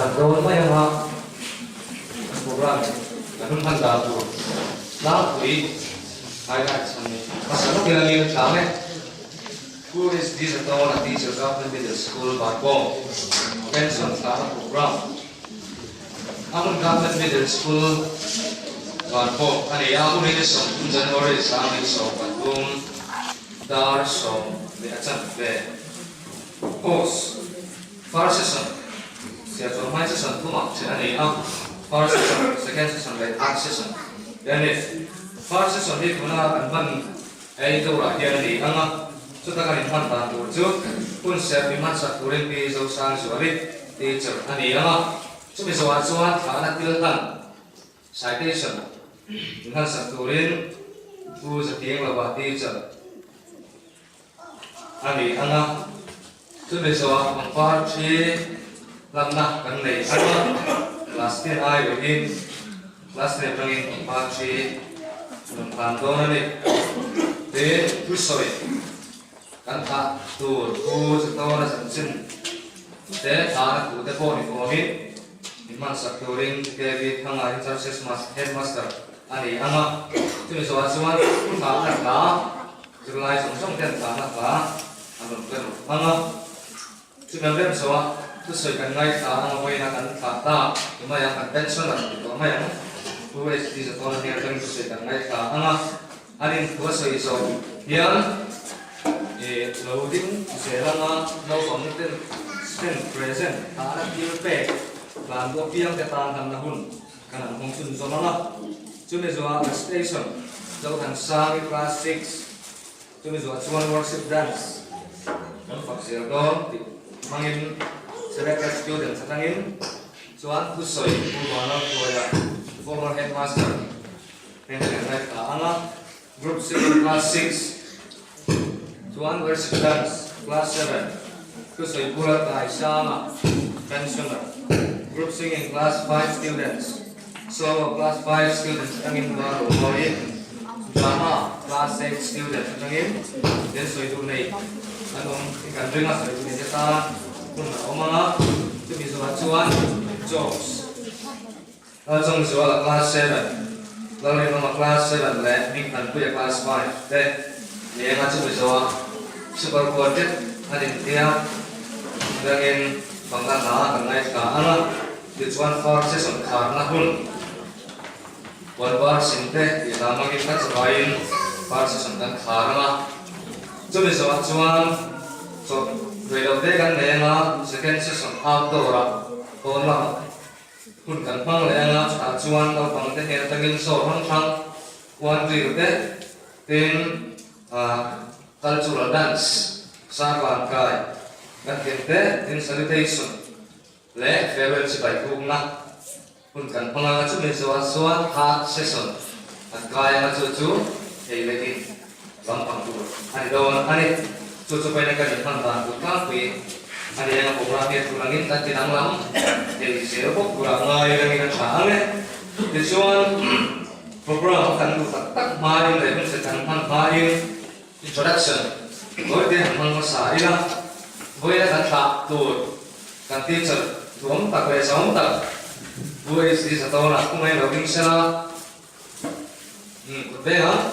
Tan dawn mai anga kan programme kan hun hman dan tur tlangpui highlights han ni hmasa lawk ila ngil tlang e. Pu SD Zatawna Teacher Government Middle School Varkawm Pension thlahna programme Amun Government Middle School Varkawm a ni a, Uri ni 30 January 2013 dar 10:15. Course First session Siachuan hmai session thumah then a ni a, First session, Second session leh Third session te a ni. First session hi tuna kan hman ei turah hian a ni ang a, chuta kan inhman dan tur chu hun serh mi hmansak turin Pi Zosangzuali teacher a ni ang a, chumi zawhah chuan thlahna thil hlan, citation, inhmansak turin Pu Zatianglova teacher a ni ang a, chumi zawhah pangpar thi hlanna kan nei ang a, class ten aiawhin class ten atangin pangpar thi rawn hlan dawn a ni. Tin, thusawi kan thlah tur thu Zatawna chanchin te thlahna thu te pawh ni fawmin inhmansak turin KV Thanga Incharge Headmaster a ni ang a, chumi zawhah chuan thu thlahna hla Zirlai zawng zawng ten tlana hla an rawn pen hmang a, chumi an rem zawh a, thusawi kan ngaithla ang a vawiina kan thlah ta ti mai ang, kan pension an ti tawh mai ang, Pu HD Zatawna hmel atangin thusawi kan ngaithla ang a, an inthu a sawi zawh hian ih lo ding zel ang a, naupang ten stand present thlahna thil pek tlan duh apiang te tan hanna hun Kan an hawng chhun zawm ang a, chumi zuah recitation Zothansangi class 6, chumi zuah chuan worship dance kan fak zel dawn tih hmangin selected students atangin chuan thusawi Pu Vanlalhruaia former headmaster heng kan ngaithla ang a, group singing class 6 chuan worship dance class 7 thusawi Pu Laltaisanga pensioner group singing class 5 students solo class 5 students atangin Val Romawi drama class 8 students atangin den sawi duh nei an awm kan ringa sawi duh nei te tan hun a awm ang a chumi zawhah chuan jokes Lalchawngzuala class 7, Lalrinawma class 7 leh Hmingthanpuia class 5 te ni eng a chumi zawha Super Quartet an intia dangin bangla hla kan ngaithla ang a, tichuan Far Session kharna hun Puanvar Sinte tih hla hmangin kan zavaiin Far Session kan khar ang a, chumi zawhah chuan chawp reilote kan nei ang a, Second Session outdoor-ah pawn lamah Hun kan hmang leh anga chutah chuan naupang te hnen atangin saw hrang hrang uan ril te tin cultural dance sarvan kai kan ken te tin salutation leh farewell chibai khukna hun kan hmang anga chumi zawhah chuan third session an kai anga chu chu ei leh in lampang tur a ni dawn a ni. Chu chu vawiin kan inhman dan tur tlangpui a ni ang a, program hian tur angin kan ti danglam thei zel bawk turah ngai rengin a tha ang e. Tichuan program kan duh tak tak hmain leh hun set kan hman hmain introduction vawi te han hmang hmasa ila, vawiina kan thlah tur kan teacher duhawm tak leh zahawm tak Pu HD Zatawna khawngaiin lo ding sela. Kut veng ang.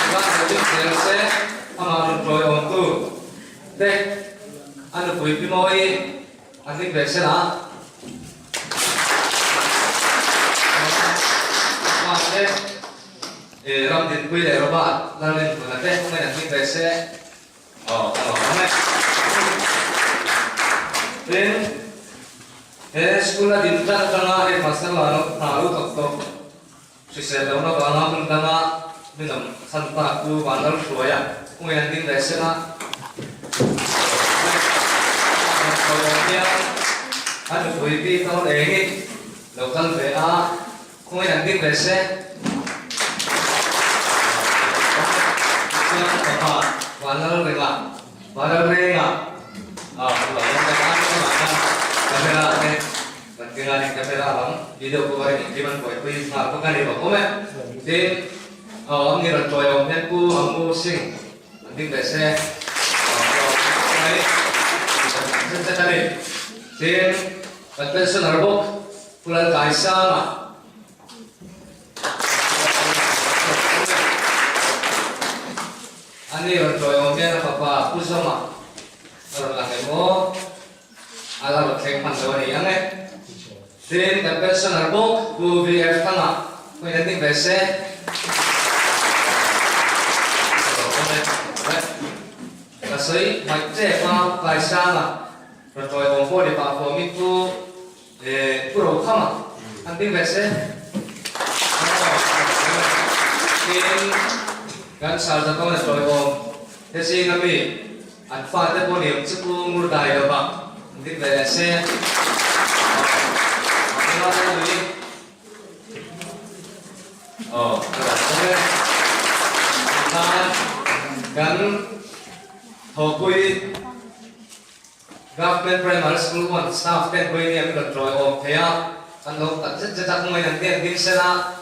Chuan lo ding zel se amah rawn tawi awm tu te a nupui pi mawi a hlim ve sel a. Chuan te Ramdinpui leh Robert Lalrinhluna te kawngin an hlim ve se. Aw a lo awm e. Tin, he school a din tlat atanga headmaster lah lo hna lo thawk tawh hrisel lohna vanga hmun danga min awm chhan tak chu Vanlalhruai a kawngin an ding ve sel a. Hian a nupui pi tawn eng i lo kal ve a. Khawi an ding ve se. Chuan papa Vanlal Renga, Vanlal Renga a lo awm ve a, amah khan camera te kan keng a ni, camera lam video pawh a engkim an buaipui nghal bawk a ni bawk awm e. Tin, a awm ni rawn tawi awm hian Pu Amu Singh an ding ve se. Mai zet zet a ni. Tin, kan pensioner bawk Pu Lalkaisanga. A ni rawn tawi awm hian a fapa Pu Zawma a rawn lang em aw? A la rawn thleng hman lo a ni ang e. Tin, kan pensioner bawk Pu VF Thanga pawhin an ding ve se. Ka sawi hmaih tep a, Kaisanga rawn tawi awm pawh ni pah huamin Pu Pu Rokhama an ding ve se. Tin, kan Sarzatawna tawiawm te zinga mi an fate pawh ni awm chu Pu Ngurdai lova an ding ve leh se. Aw, ka dah thung e. Tikhan kan thawhpui Government Primary School 1 staff ten pawhin an rawn tawi awm thei a, an lo tak zet zet a, kawngin an biak ding sela.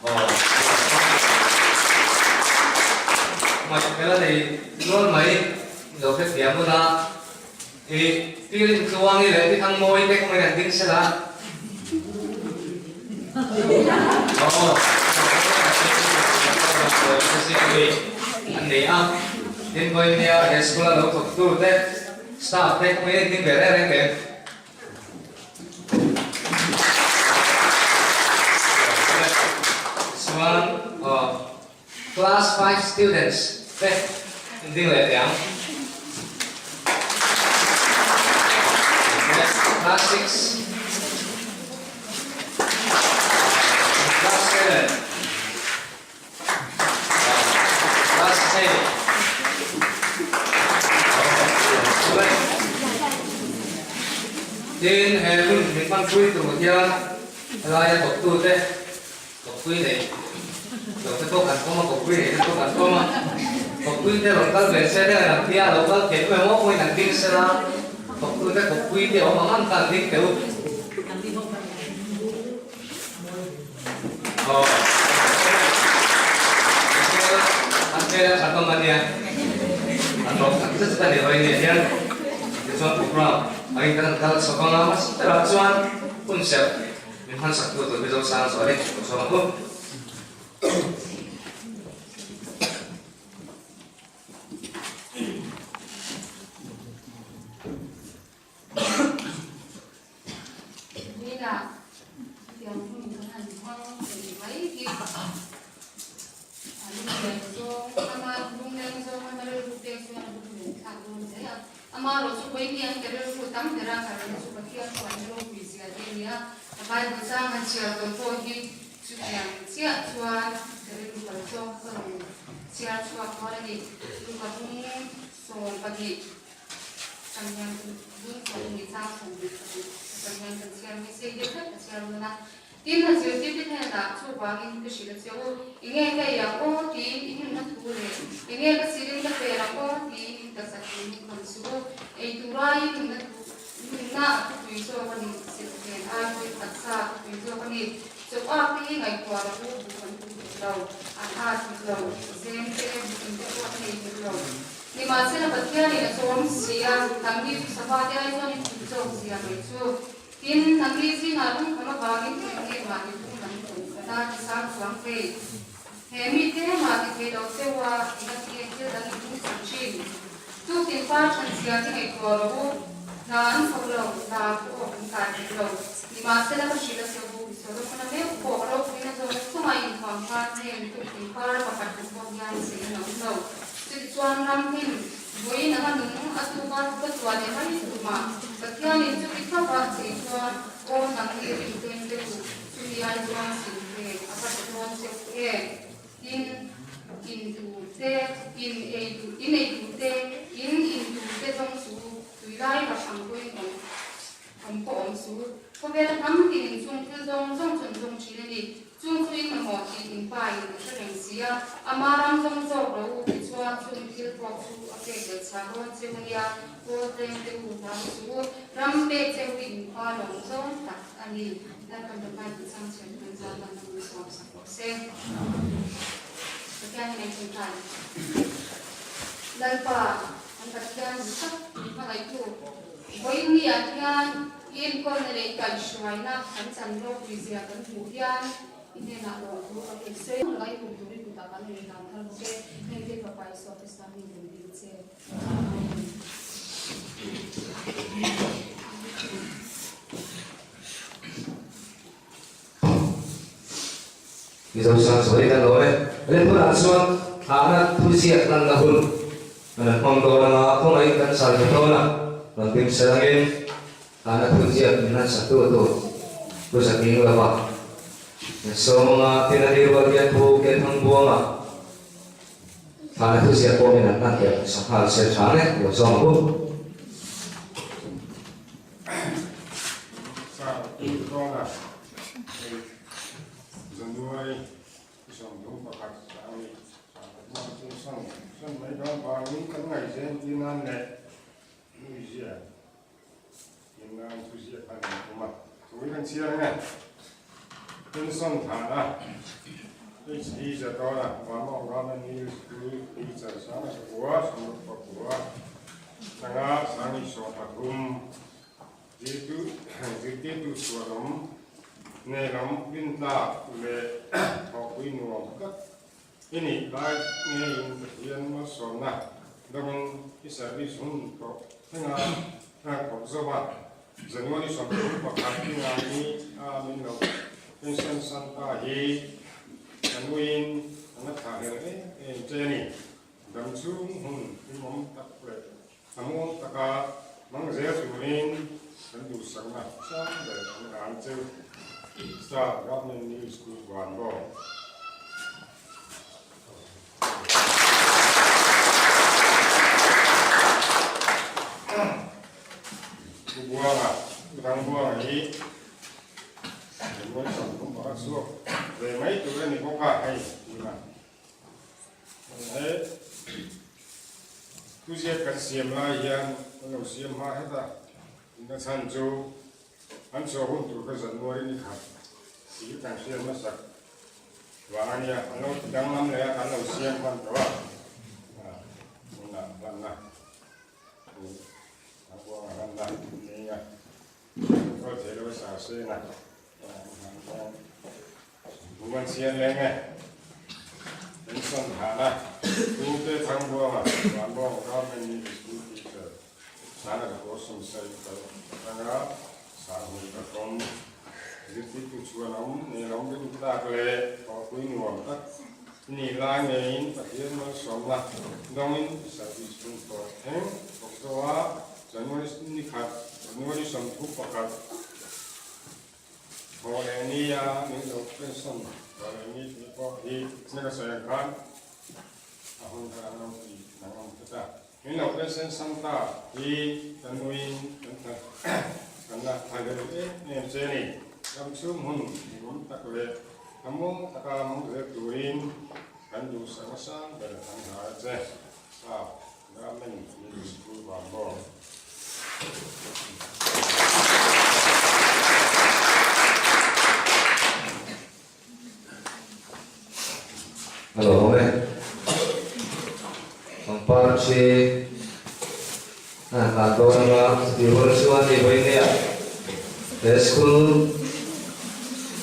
Aw, Hmaih fel a nei nual mai, i lo hrethiam ula, i feeling tluangi leh i thangmawi te kawngin an ding sela. Aw, an nei a, tin vawinia he school a lo thawktu te staff te kawngin an ding ve reng reng em? Chuan class 5 students te an ding leh teh ang. Class 6, class 7, Class 8. Tin, he hun min hmanpui tur hian helaia kawptute kawppui nei lo te pawh kan kawm a, kawppui nei te pawh kan kawm a. Kawppui te rawn kal ve se te an tia lo kal theih em aw pawhin an ding sela, kawptute kawppui te awm ang ang kha an ding teh u. Aw an hmel a that awm a nia an rawk tak zet zet a ni hawi nia hian tichuan program angin kan han kal chho vang a mahse berah chuan hun serh min hman sak tu tur Mizo sang zawh a ni chhuak ang u. Tunah tiang hun kan han hmang thei mai hi a lungleng zawng ama lungleng zawng ama rilru pek chuan a lungleng thlak dawn hle a. Amaherawh chu vawiin ka rilru tam ber a, ka rilru chu Pathian chuan ropui zia te a ni a. A Bible chang han chhiar tawn pawh hi chutiang chiah chuan ka rilru kal zawng ka rawn chhiar chhuak dawn a ni. Chu ka bung 12. Tin, a zirtirte hnenah chuvangin ka hrilh a che u, Enge ka ei ang aw? tiin in nunna thu leh, Enge ka sirin ka per ang aw? tiin in taksa thu min khawn suh u. Ei tura in nunna thu nunna a thupui zawk a ni, silhfen ai pawhin taksa a thupui zawk a ni. Chauh a te hi ngaihtuah lo u, buh an tum hek lo, an at hek lo, zem te, buh in te pawh an nei hek lo. Nimahsela Pathianin a chawm si a, nangni chu sava te ai chuan in thut zawk zia mai chu. Tin, nangni zingah lungkham avangin eng nge mahni tum lam tum khat a ti sang chuang thei. He mite mahni thei lo cheu a, eng a ti nge thil dang in tum chhan thin. Tuktin pa than zia te ngaihtuah rawh u, hna an thawk lo, hna pawh an kai hek lo. Nimahsela ka hrilh a cheu u, Solomon-a meuh pawh ropuina zawng chunga inthuam khan heng tuktin par pakhat hmuh pawh hian sei an awm lo. Chutichuan ram hnim vawiin anga nung a tuka ka chhuah leh mai tumah Pathianin chuti thlauh a chei chuan aw nang hi rin tlem te u, chumi ai chuan sin pek a va tha dawn cheu em? Tin, in tur te, in ei duh, in ei tur te, in in tur te zawng chu tuilai va hrang pawhin awm awm pawh awm su. Khawvela hnam tinin chung thil zawng zawng chu an zawng thin a ni. Chung chu in mamawh tih in pa in a hre reng si a, ama ram zawng zawk lo u tichuan chung thil pawh chu a pek leh chhah dawn cheu a nia, Pawl tlem te u hlau chu ram pek cheu hi in pa lawng zawng tak a ni. Lalpan Lalpa in chang chhiat kan zat dan a min sawm sak rawh se. Pathian in ei chhun tan. Lalpa. Pathian dik tak min hmangaihtu vawiin ni ah hian i enkawlna leh i kaihhruaina kan chan ropui zia kan hmuh hian i hnenah lawmthu ka rawn sawi ang laka i kum turin kutah kan rawn inhlan thar bawk e. Heng te Fapa Isua Krista hming kan dil che. Amen. Mizo sang sawi kan lo e. Hei hmunah chuan thlahna thuziak hlanna hun kan rawn hmang dawn anga khawngaih kan sal ta dawn a, rawn bing sel angin thlahna thuziak min hlan sak tu tur Pu Zaking lova kan sawm anga tin a ni rual hian Pu Kelthang Buanga thlahna thuziak pawh min han hlan leh sak nghal se tha ang e, lo zawm ang u. Sir, Tuna hei January 31 sang ni sangkhat chu san san mai dawn vangin kan ngaihzeng ti nan leh nuizia tin nan thuzia khan an tum a, tui kan chhiar nge pension thlan a HD Zatawna Burma Government Middle School teacher sang sakua samruk pakua sanga sangi 13 Zirtirtu chhuanawm, nelawm, rintlak leh thawhpui nuam tak i nih lai ngeiin Pathian malsawmna dawngin i service hun tawh thlenga nghak bawk zo a. January 31 i ngai ni a min lo pension san ta hi ka nuiin a na thla hlel em em che a ni. Dam chhung hun hlimawm tak leh A muang taka hmang zel turin kan duhsakna sang ber an ang che Star Government New School Vanraw. Pu Buanga, Pu Thangbuanga hi January 31 chhuak ve mai tur a ni bawk a hei tunah. He thuziak kan siam lai hian kan lo siam hma het a, inna chhan chu an chhuah hun tur kha January ni khat tih kan hriat hmasak vang a nia, an lo ti danglam leh a kan lo siam hman tawh a, tunah hmanna a kuangah hmanna nei a, control thei lo a sa seng a. Buan sian leng e. Pension thana Pu Te Thang Buanga Vanbawng Government Middle School Teacher Sana ka haw sum sai kal atanga Sanghnih ka tawm Zirtirtu chuan awm nei lo rin tlak leh thawhpui nuam tak i nih lai ngeiin Pathian malsawmna dawngin i service hun tawh thleng bawk zo a January ni khat January 31 Thaw leh nia min lo pension thaw leh ni tih pawh hi ni ka sawi ang khan a hun kha an lo ti nang awm tlat a. Min lo pension san ta hi kan nuiin kan tha kan la tha vel em em che a ni. Ram chhung hun hlimawm tak leh thlamuang taka hmang zel turin kan duhsak nasa ber an hla a che. Sap. Government Middle School Vanbawng. A lo awm e. Pangpar chi a hlan dawn anga chutih rual chuan hei vawiin nia he school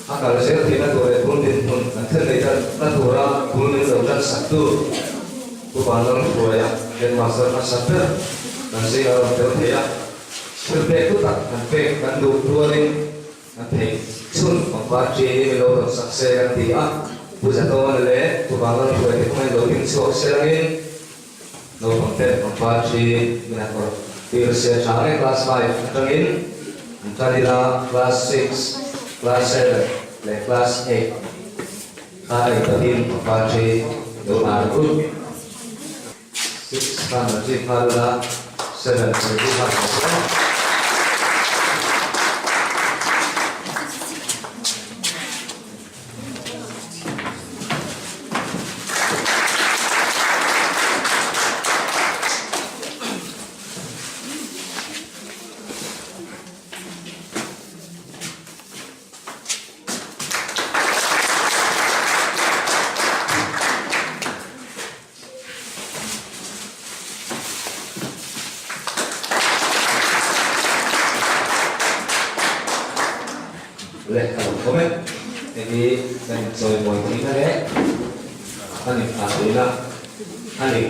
a kal zel theihna tur leh bul dinhmun an thlen neih na tura bul min lo tan sak tu Pu Vanlal Hruaia headmaster hmasa ber kan zing a rawn tel thei a, thil pek tu tak kan pek kan duh rualin kan theih chhun pangpar chi hi min lo rawn sak se kan ti a, Pu Zatawna leh Pu Vanlal Hruaia te kawngin lo ding chhuak se langin naupang ten pangpar chi min han rawn tir se tha nge class 5 atangin an tan ila class 6, class 7 leh class 8. Kha ei pahin pangpar thi lo hnar ut. 6 khan lo chi nghal ula, 7 lo chi nghal rawh se. a lo awm e. Hei hi kan inchawimawi theihna leh kan inthah theihna a ni.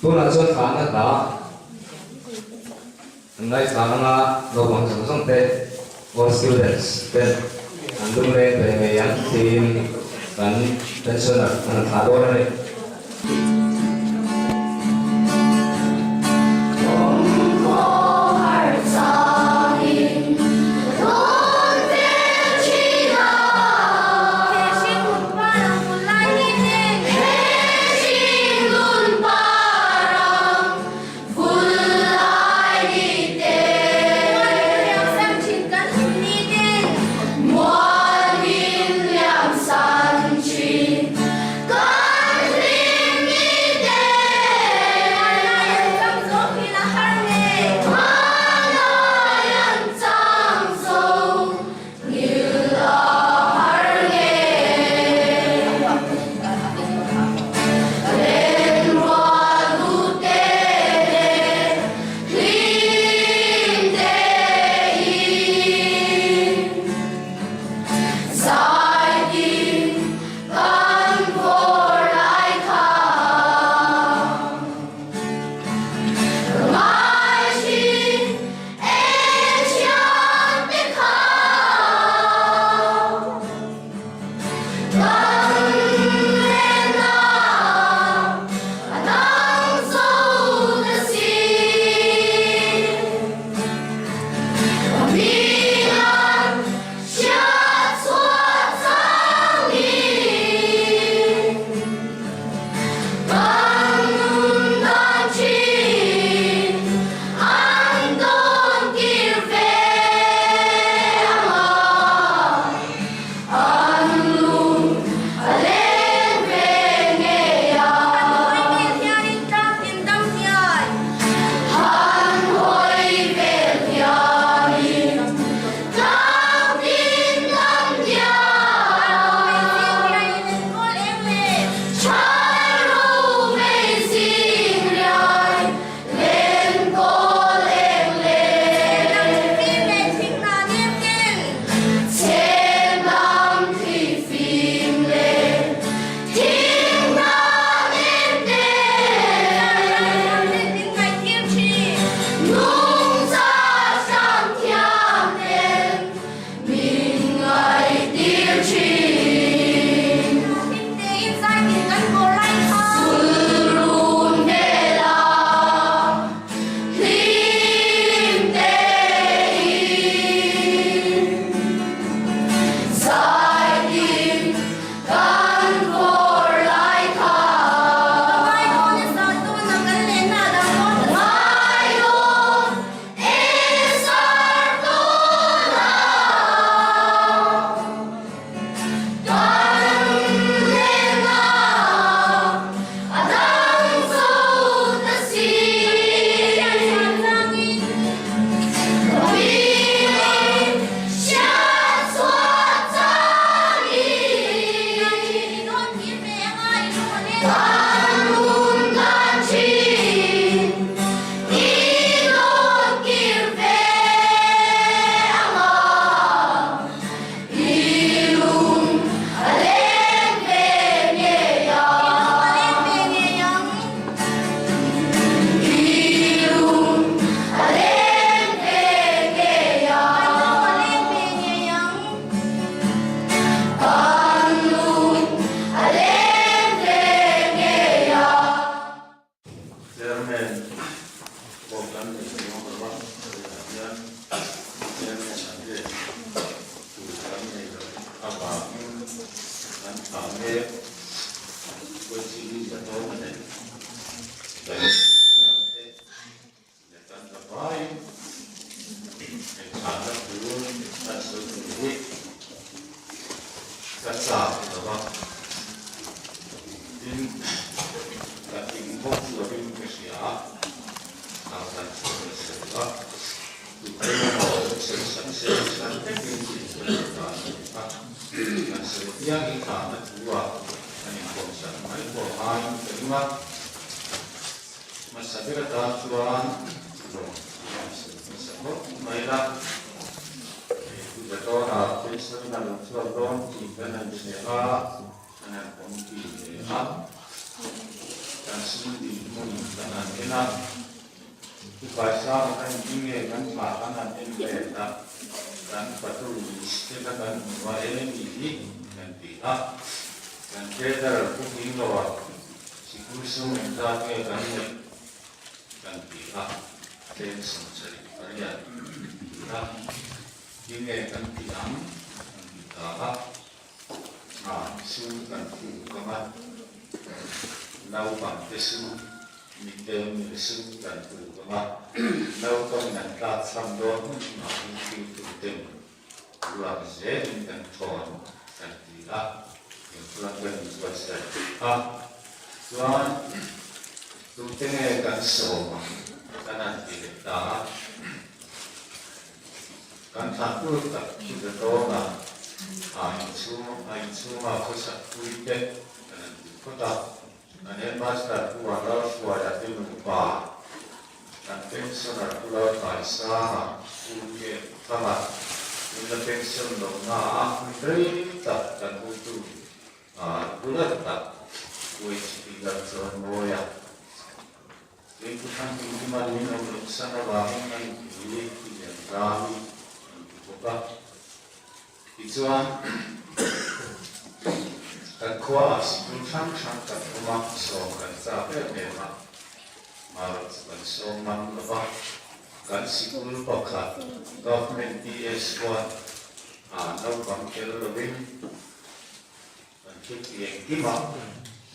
Tunah chuan thlahna hla an ngaithla anga naupang zawng zawng te, all students ten an lungleng ve ngei ang tiin kan pensioner an han thlah dawn a ni. Chairman pawh kan nei chuang lo a, tunah hian Chairman an riat tur kan nei lo avangin kan thlah mek Vawichili Zatawna leh Kan te leh kan zavaiin engchhahna thu kan sawi tur hi ka chak lo va, tin ka tling bawk lovin ka hria a, ang kan sawi nasa lo va, tute emaw sawi sak se san vekin tih sawi loh dan a ni a, kan sawi piang hi thlahna thu ah kan inkawm sak mai pawh a ngaiin ka ring a. Hmasa ber atan chuan lawm tih a sawi hmasa a. khawp mai la. Puja tawnah pension a lo chhuak dawn tih kan han hria a, kan han pawm pi hle a. Kan sum dinhmun kan han en a, Thukai sanga kan in nge kan thlah kan han en let a, kan fatu list te kha kan hmu a e tih hi kan ti a. Kan theatre pu hming loah sikul sum engzat nge kan neih kan ti a, tlem 78 kan ti a, ti nge kan ti ang kan ti ta a, a sum kan puk ang a, naupangte sum, mite mil sum kan puk ang a, naupangin an tlak chham dawn hun hunah hi thiltuten Ruak zelin kan thawn kan ti a, eng chuan kan inbuatsaih a, chuan tute nge kan sawm ang kan han ti leh ta a, kan thlah tur tak chu ka tawn a, a inchhung a inchhunga khawsak pui te kan han ti phawt a, kan headmaster Pu Vanlalhruaia te nupa, Kan pensioner Pu Laltlaisanga, Pu Kep Thanga, min la pension lohna a hun rei tak kan hutu bula tak Pu HP Lalchawnmawia. Kei Pu Thangtinkima'n min awm loh san avangin a nupui Pi Lianzami an ti bawk a. Tichuan, kan khuaah sikul hrang hrang kan awm a, sawm kan chak em em a, marawh chu kan sawm ngam lo va. Kan sikul pakhat Government PS chuan a naupang tel lovin kan thutih engkimah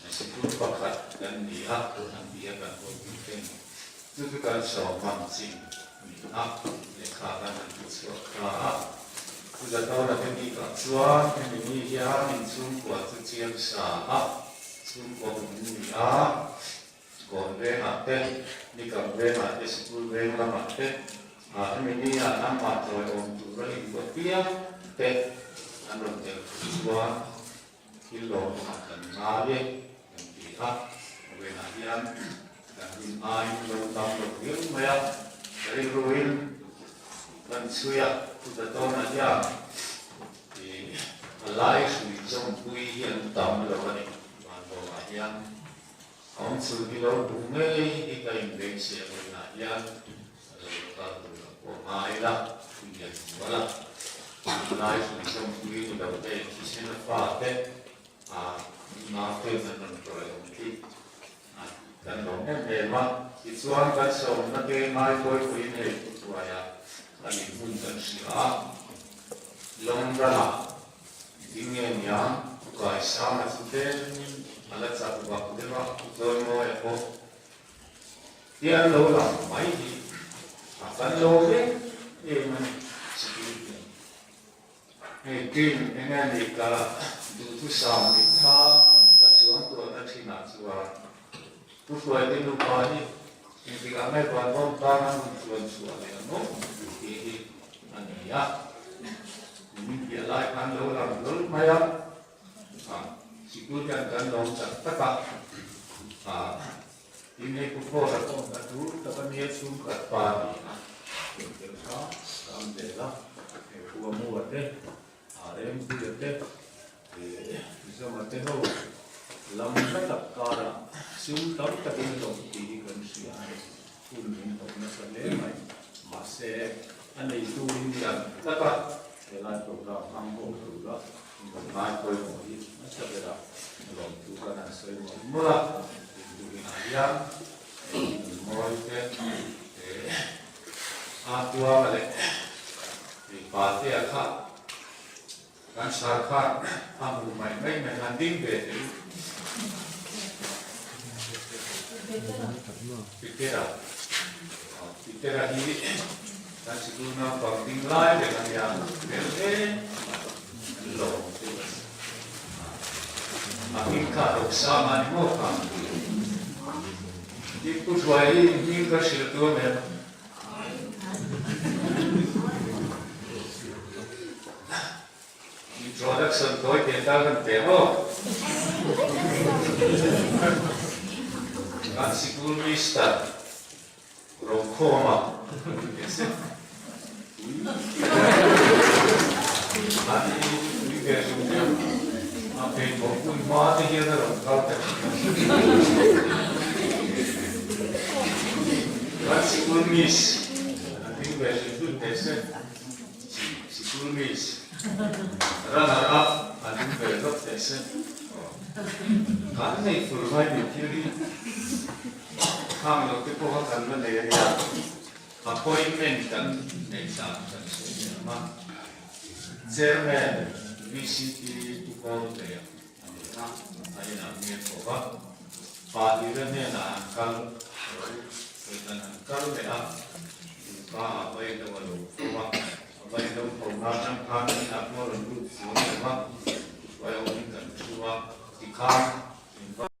sikul pakhat kan ni a, an ti a, kan hawi thin. Chu chu kan sawm ngam chin a ni a, lehkha kan han ti chhuak ta a. Chu Zatawna te bikah chuan hemi ni hian inchhungkua chu chiang sa a, chhungkua hmun ni a, Kawn vengah te, Nikam vengah te, sikul veng lamah te, hemi ni ah nangmah chawi awm tura inbuat piang te an rawn tel thu chuan thil lawmawmah kan ngai e kan ti a, vawiinah hian kan hun aiin lo tam lo viau mai a, ka rilruin kan chhui a, chuta tawnah hian ih a lai hrui chawmpui hi an tam lo a ni, vanlawmah hian a awm chhun hi lo hmu ngei hi ka inbeihsiah vawiinah hian a lo kal tur a pawh ngai la, tui a hnual a, tunlai hrui chawmpui ni lo te, thisen a fa te, a nau te an rawn tawih awm khi a kan lawm em em a. Tichuan kan sawmna te ngaipawipui nei thuai a kan inhmun kan hria a, Lawngdala ding nge niang thukai sang a chu tlemin a la chak vak deuh a, Zawimawia pawh Tian lo lang mai hi a kan lo em em a ni sikul hian. Hei team eng nge ni ka duhthusam mitthla ka chuang tuahna thinah chuan Pu Hruaite nupa hi engtikah nge Vanbawm tan an rawn chuan chhuah leh ang aw tih hi a ni a. Min piah lai khan lo lang hlawl mai a. Sikul hian kan lawm chak tak a. Tin hei Pu Phawra pawh hna tur tak a nia chhungkhat pa a ni a, tel kha ka am zel a, hei Pu Amua te, Rempuia te, Zama te ho lam hla tak karah sum tam takin lawm tih hi kan hria a ni, hun min hlawh nasa hle mai. Mahse a neitu hi lian tak a, helai program hmang ho tura ngai pawimawh hi nasa bera lawmtu kan han sawi mawlh mawlh a, intuhinah hian nunmawi te a tuanga leh patea kha kan sarkar a hmu mai mai mai han ding ve teh u. Petera Petera hi kan sikul naupang ding lai reng a nia fel hle mai an lawm chu a hming kha Roksanga ni maw kha i pu hruai hi hming ka hrilh tur em? Introduction tawi te tal kan pe maw? Kan sikul Mister Rokhawma. An ui ve hrim hrim. A pheikhawk hun hma te hian a rawn kal ta thin a. Kan sikul miss an ding ve hrim hrim teh se. Sikul miss runner up an ding ve hlawk teh se. Kan nei fur mai ni thil hi khang lo te pawh kha kan la nei a nia. Appointment kan neih dan kan sawi leh ang a, Chairman VCP Pu Kawltea a ni a, a inah mi a thawk a, Pahlira hnenah an kal rawh u, vawitan an kal leh a, Inpa a vaihlo a lo tho a, a vaihlo tho na atang khan inah pawh a rawn lut chuang lo va, vai awmin kan thu a, tikhan.